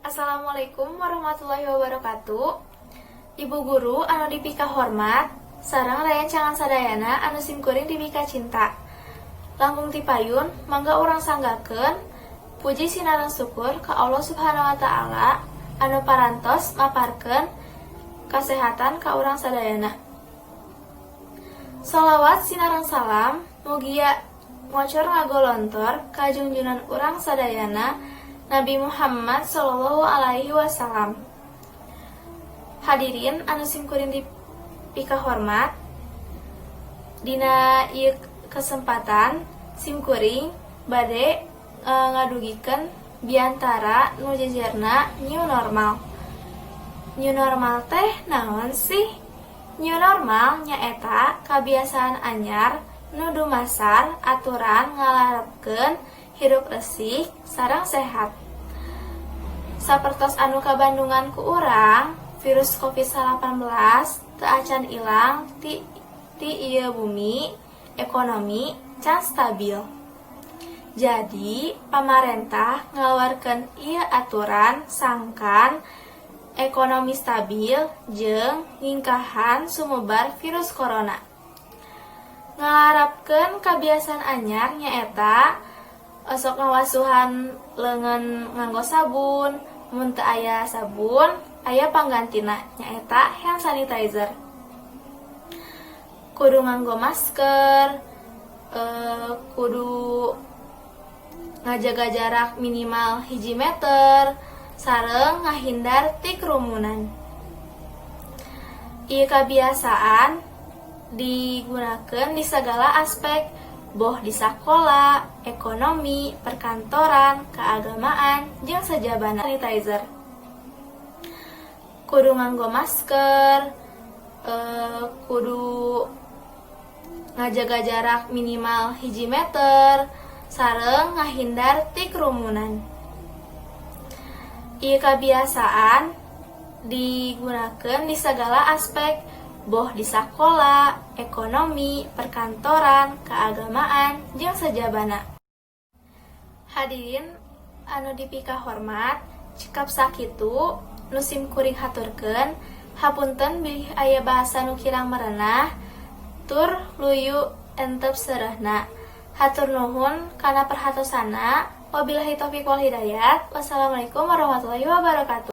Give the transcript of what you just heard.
Assalamualaikum warahmatullahi wabarakatuh. Ibu guru anu dipika hormat sareng rerencangan sadayana anu simkuring dipika cinta. Langkung ti payun, mangga urang sanggakeun puji sinareng syukur ka Allah Subhanahu wa Ta'ala anu parantos maparkeun kasehatan ka urang sadayana. Salawat sinareng salam mugia ngocor ngagolontor ka junjunan urang sadayana, Nabi Muhammad Shallallahu Alaihi Wasallam. Hadirin anu simkuring dipika hormat, dina ieu kesempatan simkuring bade ngadugikeun biantara nu jejerna new normal. New normal teh naon sih? New normal nyaeta kabiasaan anyar nu dumasar aturan ngalarapkeun hirup resik sareng sehat. Sapertos anu kabandungan ku urang, virus COVID-19 teu acan ilang ti ieu bumi, ekonomi can stabil. Jadi, pamarentah ngaluarkeun ieu aturan sangkan ekonomi stabil jeung nyingkahan sumebar virus corona. Ngalarapkeun kabiasaan anyar nyaeta osok ngawasuhan leungeun nganggo sabun, mun teu aya sabun, aya panggantina, nyaeta hand sanitizer. Kudu nganggo masker, kudu ngajaga jarak minimal 1 meter, sareng ngahindar ti kerumunan. Ieu kabiasaan digunakeun di sagala aspek, boh di sakola, ekonomi, perkantoran, keagamaan, jeung sajabana. Sanitizer. Kudu nganggo masker, kudu ngajaga jarak minimal 1 meter, sareng ngahindar ti kerumunan. Ieu kabiasaan digunakeun di sagala aspek, boh di sakola, ekonomi, perkantoran, keagamaan, jeung sajabana. Hadirin anu dipika hormat, cekap sakitu nu sim kuring haturkeun. Hapunten bilih aya bahasa nu kirang merenah tur luyu entep seureuhna. Hatur nuhun kana perhatosanna. Wabillahi taufik wal hidayat. Wassalamualaikum warahmatullahi wabarakatuh.